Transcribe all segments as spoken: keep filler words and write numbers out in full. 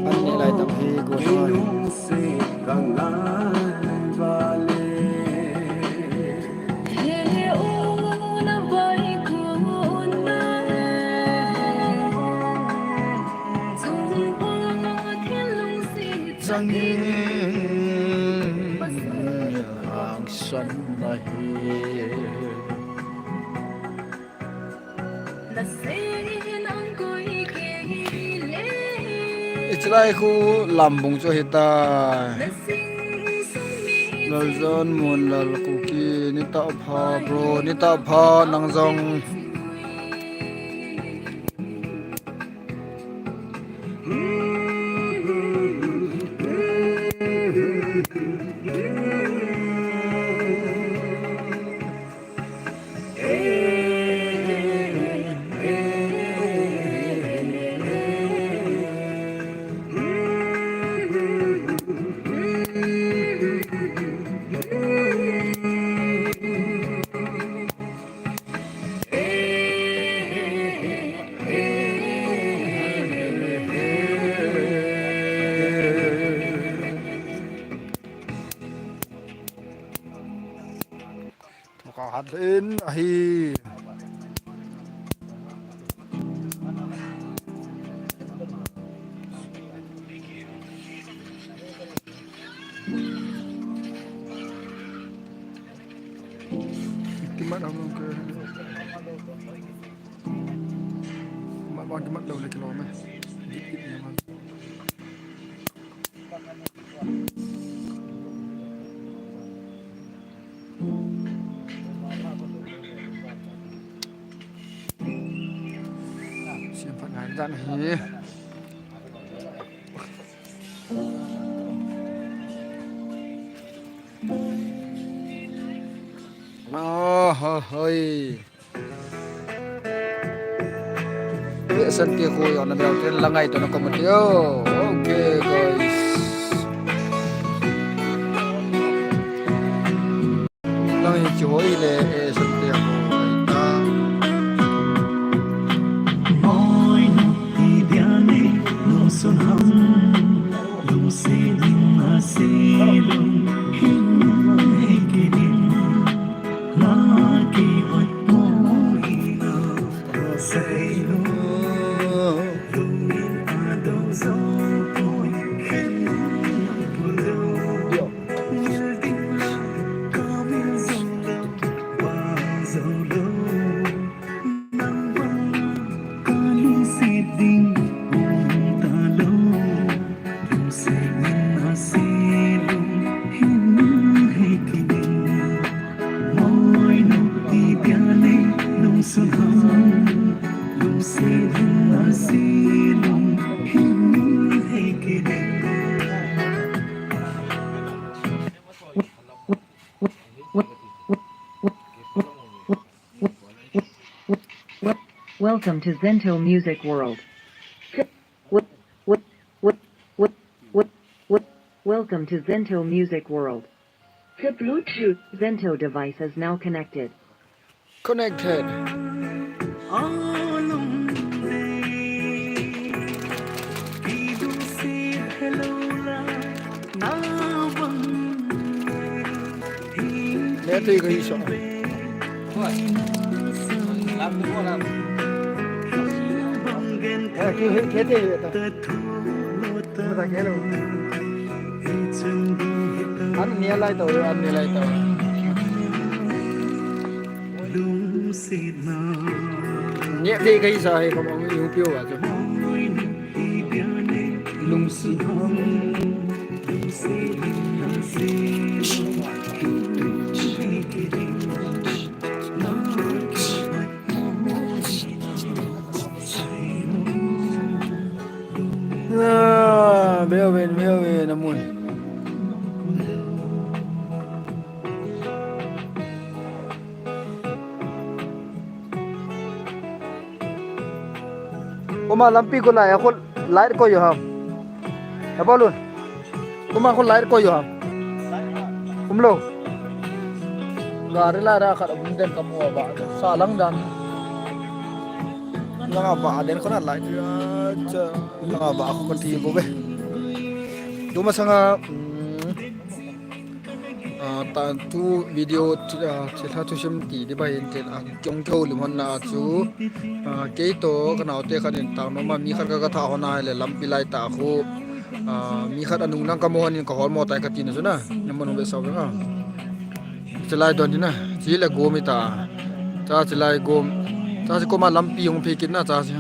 Anni lai tam hi go thei. Changin hangsan ahi. Hichelai khu Lambung chu ahitai. Lalzon Munlal Kuki, nitah pha bro, nitah pha nang jong. Ka hat in ahi. Kimat ang ke. Kimat bang kimat lo le kilo me. Siam phat ngai dan hi. Ah, ha, hoi. Santi khu yo na bel ten la ngai to na comment yo. Okay, guys. Lang hi chi hoi le, eh, Santi khu. Moi no ti dia ne, no sun ham, lung se ding a se lung, hin he ke ding. Wel-, Welcome to Zento Music World. What, what, what, what, what, what, what, Welcome to Zento Music World. The Bluetooth Zento device is now connected. Connected. Mete ko hi so. Lam ko lam. Eh, ki, ki, ki, ki, ki. Mata kelo. An ne lai tau, an ne lai tau. Neh thei kahi sa hi, ka mong yu piu a chu. Lungsi. Ah, beu ben, beu ben, amun. Uma lampi ko lai, ako light ko yo ham. Apa lun? Kuma ko light ko yo ham. Umlo. Gari light ra khat um den kamu ba. Salang dan. Langa ba den ko na light ya. Langa ba ko ti bo be. Tuma sanga, mm, ah, ta tu video, ah, thilha thusim ti di ba hin thil, ah, kiong keu lim hon na chu, ah, kei to ka nau te khat in tang no ma mi khat ka, ka tha hon a le lampi lai ta khu, ah, mi khat anung nang ka mo hon in ka hol mo tai ka ti na chu na, na mo nung be sau na. Chilai don di na, chi le go mi ta, cha chilai go, cha chi ko ma lampi hong phe kit na cha chi,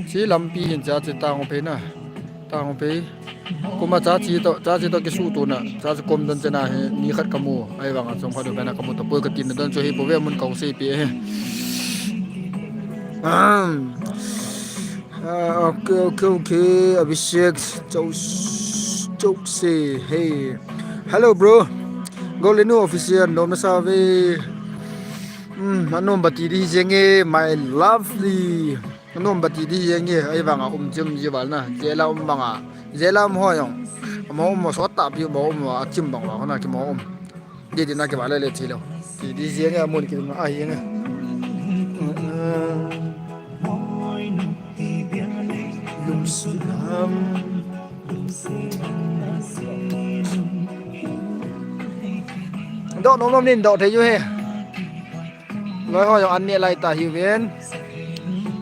chi lampi hin cha chi ta hong phe na, ta hong phe. Kuma cha chi to, cha chi to kisu tu na, cha chi kom don chena hi, ni khat kamu, ahivanga chom khat u bena kamu to, poi ka tin don chu hi, po ve mun kong sei pi he. Um, ah, okay, okay, okay, Abhishek, Chok, Chok se, hey. Hello, bro. Golenu official, nom na sa ve. Hmm, anom bati di jenge, my lovely. Anom bati di jenge, ahivanga um chim ji val na. Jela um banga. Jela um ho jong. Amo um sot ta pi mo um a chim bang wa na ki mo um. Di di na ki vale le thilo. Ti di jenge amun ki na a jenge. Lum su lam. Do nom nom nin do thei ju he. Loi ho jong an ne lai ta hi ven.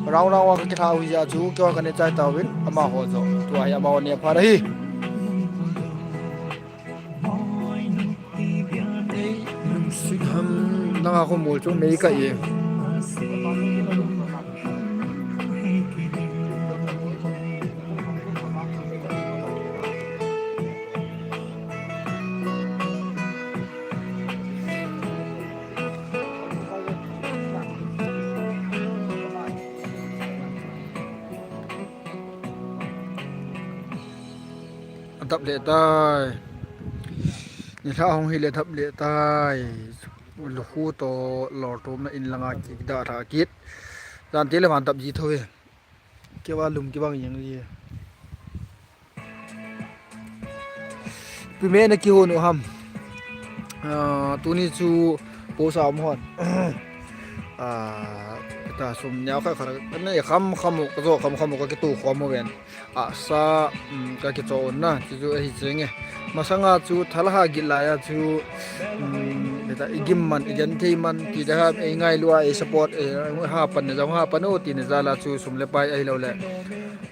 Round round wa ka kitha u ja chu, kyo ka ne chai ta ven, ama ho jo. Tua hi ama ho ne pha ra hi. Lung sik ham, langa ko mol chu mei ka e. Adap le tai. Ni lha hong hi le dap le tai. Lukhu to lor tum na in langa kida tha kit. Dan te le van dap ji tho e. Kewa lum kibang jeng ji. Pi me na kihon u ham. Ah, tuni chu post a um hon. Ah, ta sum nia kha kha na kham kham u, ka jo kham kham u ka kitu khom u ven. Asa, um, ka kicho un na, chu chu ahi cheng e. Masanga chu thal ha git lai a chu, um, beta i gim man, i gen thei man, ti da ha, ei ngailu a, ei support, ei ha pan ne jong ha pan u, ti ne jal a chu sum le pai ahilou le.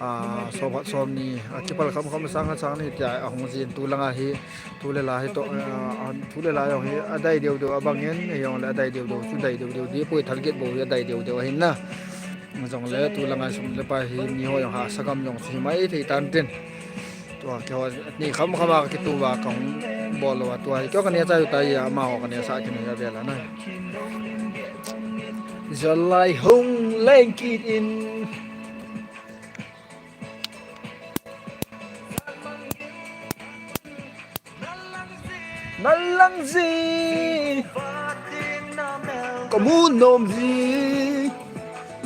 Ah, som khat som ni, a kipal kham kham sang khat sang ni tia ahung jin tu langa hi, tu le la hi to, ah, tu le la jong hi adai deu deu abang in, hijong le adai deu deu chu dai deu deu di poi, thal git bou hi adai deu deu ahin na. Jong le tu langa sum le pai hi mi ho jong ha sagam jong chu hi mai thei tan tin. Tua keiho ni kham kham a kitu va ka hung bol lou a tua hi keiho ka ne chai u tai a, amaho ka ne sa kit u hi a vel a na. Jalai hung leng kit in. Na lang ji, ka mu nom ji,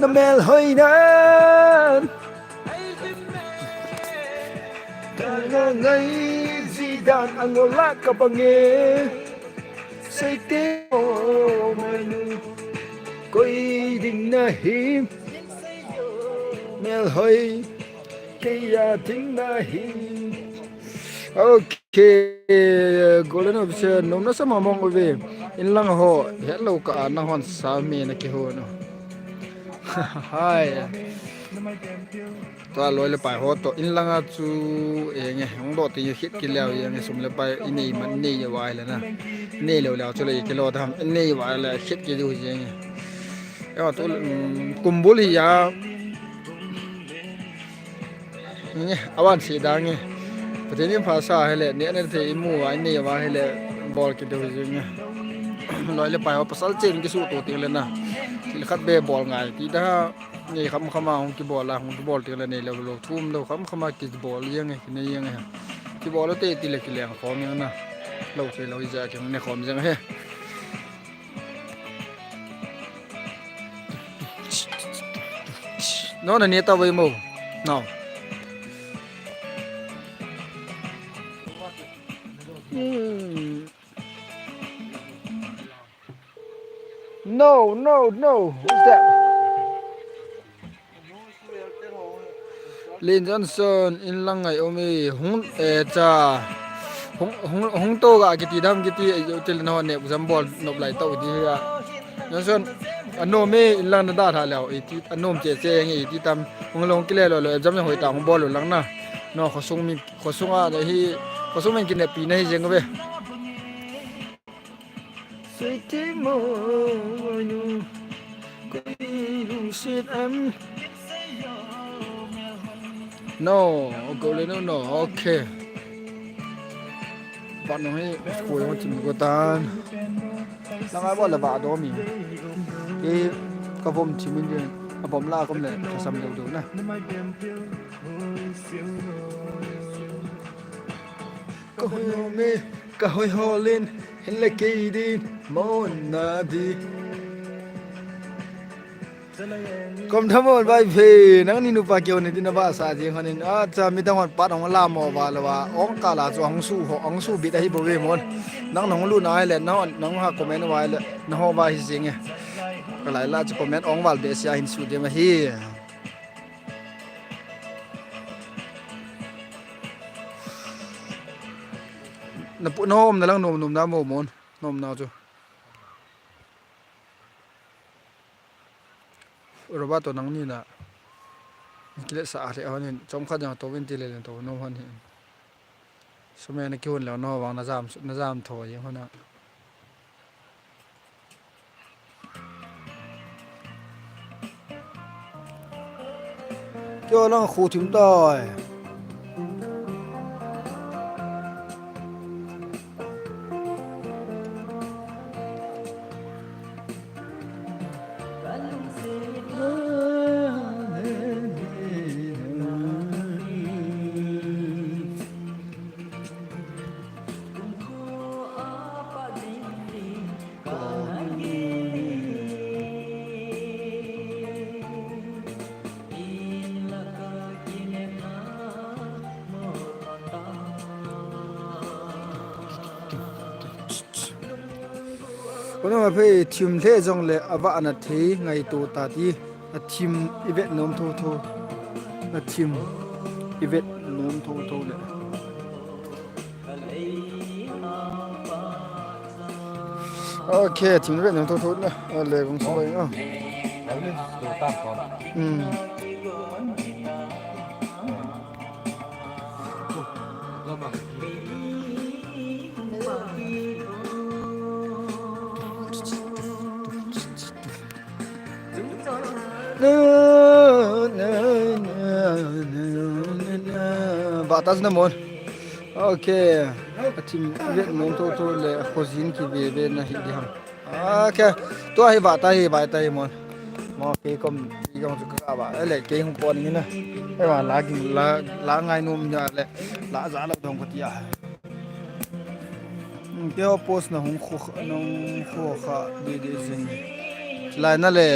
na mel hoi nan. Ka nga ngai ji dan a ngol la ka bang e. Sei te o mai nu, koi ding na hi. Mel hoi, kei a ding na hi. Okay. Ke, golden officer, nom na sa ma mong uve. In lang ho, hello ka a na hon sa me na kihon u. Hai. Tua loi le pai ho to in langa chu enge, hung do ti khet kit leu enge, sum le pai i nei man, i nei uva le na. I nei lou leu chu le i kilo dam, i nei uva le khet kit diu hi enge. Eo tu, um, kumbul hi ya. Nge, awan si da nge. Pathen in pha sa hile, ne ne the i mu uva, i nei uva hile, bol kit diu hi nge. Loi le pai ho pasal chen kisuto teng le na. Thil khat be bol ngai ti da. Nei kham kham a hung kibol a, hung kibol teng le nei lou lou, thum lou, kham kham a kibol jeng e, kinei jeng e. Kibol lou te ti le kileng khom jeng na. Lou thei lou ija kinei khom jeng e. No, na ne ta vai mo. No. Hmm. No, no, no. Who's that? Lin Johnson, in lang ngai um e, hung, eh, cha. Hung, hung, hung to ga kiti dam kiti, eh, yo til no ne, exam bol nop lai to di ya. Johnson, anom e, in lang na da tha leo, iti, anom che che nge, iti tam, hung long kile lo lo, exam hoi ta, hung bol lo lang na. No, khosung mi, khosung a, hi, khosung min kine pi na hi jeng ve. Sweetie mo, you, koi lungset em. No, go le no, no, okay. Ba no hi, ko yo chim ko tan. Langa ba le ba do mi. Ke ka vom chim in din, a vom la kom le, ka sam do do na. Ka hoi ho me, ka hoi ho len, hin le kei din, mon na di. Kom thamon bai phe, nang ni nupa keu ni din na ba sa jing hon in, a cha mi dang hon pat hong la mo ba lo ba, ong ka la chu hong su ho, hong su bit ahi bo ve mon. Nang nong lu na ai le, nang, nang ha comment wa ai le, na ho ba hi jing e. Ka lai la chu comment ong wal be sia hin su de ma hi. Na pu, na hom na lang nom nom na mo mon. Nom na chu. Roberto nang ni na. Kile sa a le hon in. Chom khat jang to vin ti le le to nom hon hin. Sume na ki hun le no vang na jam, na jam tho ye hon na. Kyo lang khu thim tai. Kona ma phei thim le jong le ava ana thei ngaito ta ti. A thim i vet nom tho tho. A thim i vet nom tho tho le. Okay, thim i vet nom tho tho le. A le gong so bai a. Hmm. Vah ta chu na mon. Okay. A thim vet nom tho tho le khojin ki ve ve na hi di ham. Okay. Tua hi vah ta hi, vah ta hi mon. Mo ke kom ti jong chu ka vah. Ele ke hung pon ni na. E wa la ging la, la ngai nom nya le. La ja lo dong ko ti a. Hmm, keiho post na hung khu, na hung khu kha di di jing. Lai na le.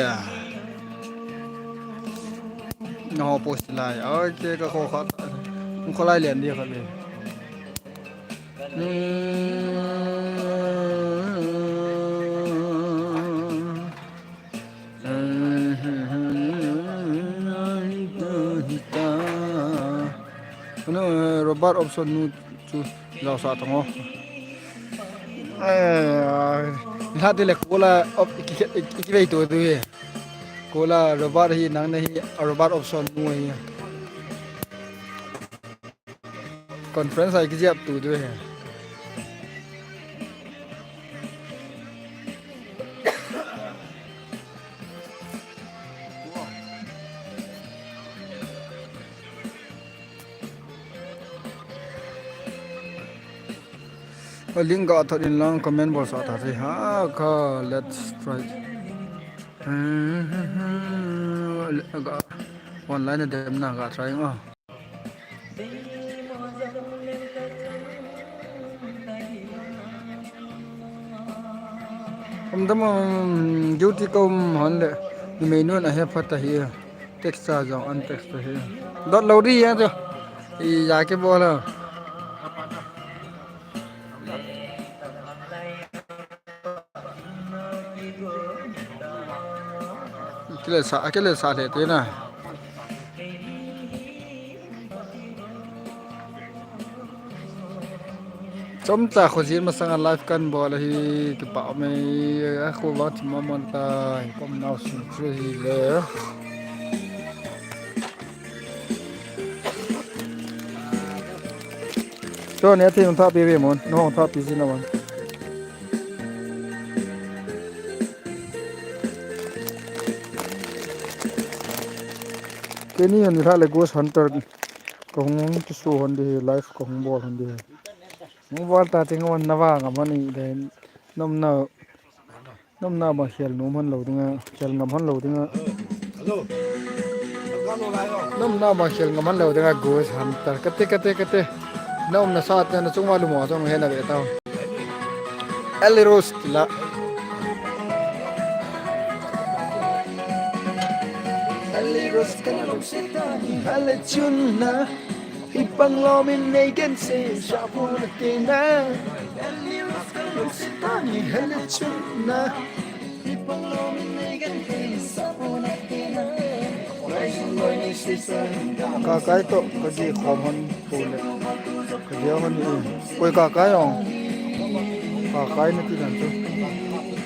Na ho post lai. Okay, ka khu kha. Hung khu lai lian di kha le. Hmm. Robot option nu chu jao sa tong o. Eh, la te le ko la op ki, ki, ki vei to tu he. Kola Robert hi nang nahi, a Robert option nu hi. Conference a kijep tu du hi. Link ga thot in lang comment bol sa ta se ha ka, let's try. Ga online dem na ga try ngo. Om dam om duty kom hon le. Ni mei nun a he phat a hi. Text cha jong an text to hi. Dot lo ri ya to. I ya ke bola. Kile sa, kile sa le te na. Chomcha khojin masanga live kan bol ahi, kipa mai a kho vang thim mon ta, kom nau sin chu hi le. Cho ne thim tha pi ve mon, no tha pi jin na mon. Keni ani tha le ghost hunter. Ka hung kisu hon di, live ka hung bol hon di. Hung bol ta ting hon na vang a mani de, nom na, nom na ba khel nom hon lo dinga, khel ngam hon lo dinga. Nom na ba khel ngam hon lo dinga, ghost hunter. Kate, kate, kate. Nom na sa te na chung wa lu mo chung he na ve ta. Ellie Rose la. Ellie Rose kana lungset tani hale chun na. Hibang lom in nei gen se, shabu na te na. Ellie Rose kana lungset tani hale chun na. Hibang lom in nei gen se, shabu na te na. Rising boy ni se sa. Ka kai to, ka ji khom hon. Koi le. Ka dia hon ni. Koi ka kai ong. Ka kai na ti dan chu.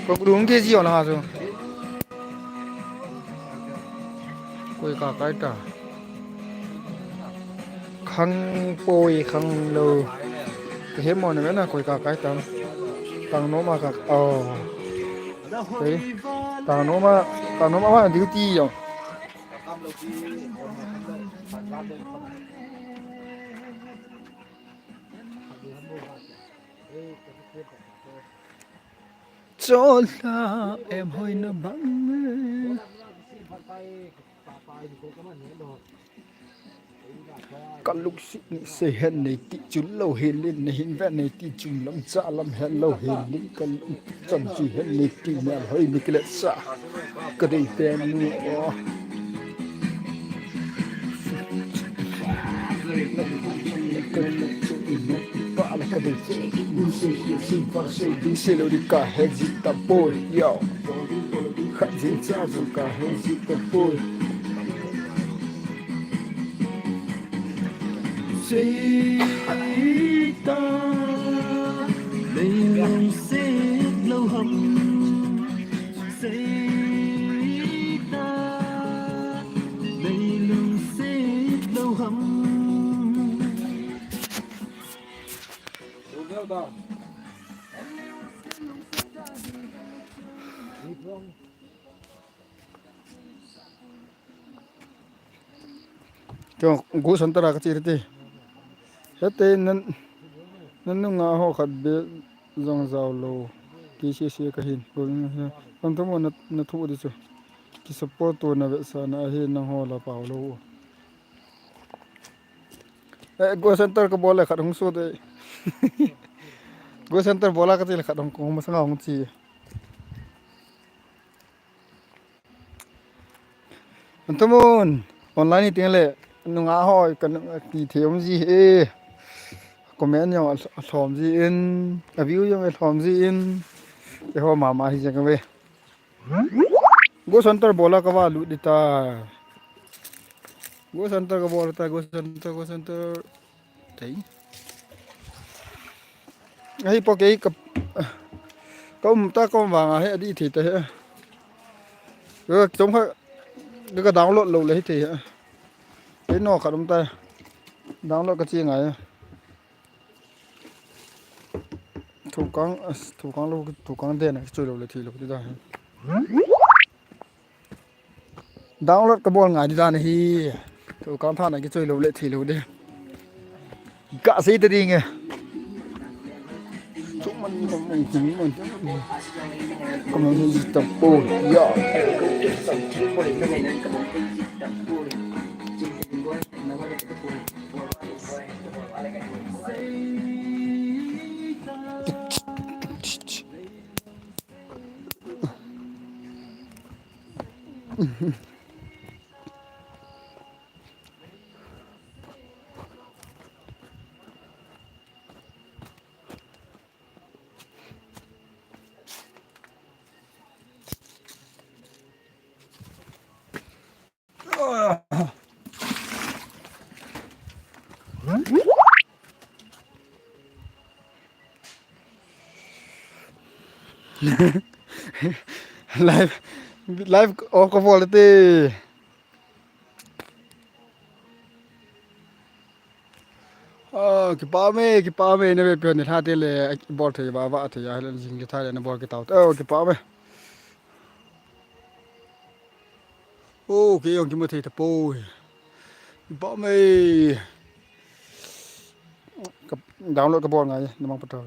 Ko gulung ke ji ong na ha chu. Koi ka kai ta. Khang poi khang lo. Ka he mo na na koi ka kai ta. Tang no ma ka. Oh. Koi. Tang no ma, tang no ma wa duty ong. Chola em hoi na bang. Ka lungset ni se hen nei ti chun lo helin, nei hin ven nei ti chun lam cha lam hen lo helin, ka lungchan chu hen nei ti mel hoi ni kile sa. Ka dei pen nu o. Ka dei pen nu pa la ka dei pen nu. Ding se lo di ka he ji ta boy yo. Kha jing cha jong ka he ji ta boy. Seita, leilung sit lo ham. Seita, leilung sit lo ham. Cho, ghost hunter a ka chi te. Hete nan, nan nunga ho khat be jong jao lo. Ki se se ka hin. Kon thu mo na, na thu di chu. Ki support to na ve sa na he nang ho la pau lo. Eh, ghost hunter ka bol le khat hung su de. Ghost hunter bola ka chi le khat hung, hung masanga hung chi. Antamun, online ni ting le, nunga hoi, ka nunga ti the um ji e. Comment jong a, a lhom ji in, a view jong a lhom ji in. Te ho mama hi jeng ve. Ghost hunter bola ka va lut di ta. Ghost hunter ka bola ta, ghost hunter, ghost hunter. Thei. Ahi po kei ka, ka um ta ka um vang a he adi thei ta he. Ơ, chom kha, Ka, ka download lou le hithei. Kei no khat um tai. Download ka chi ngai. Thukang, as, thukang lou, thukang den a kichoi lou le thei lou ti da. Download ka bol ngai di dan ahi. Thukang than a kichoi lou le thei lou di. Ka sei ta ding e. Come on, come on, come on. Come on, come on. Live, live off ka bol te. Oh, kipa me, kipa me, na ve pe ni tha te le, bol thei va, va thei ya, le jing le tha le na bol ki tau. Oh, kipa me. Oh, kei jong kimu thei tapoi. Kipa me. Ka download ka bol ngai, na mang patau.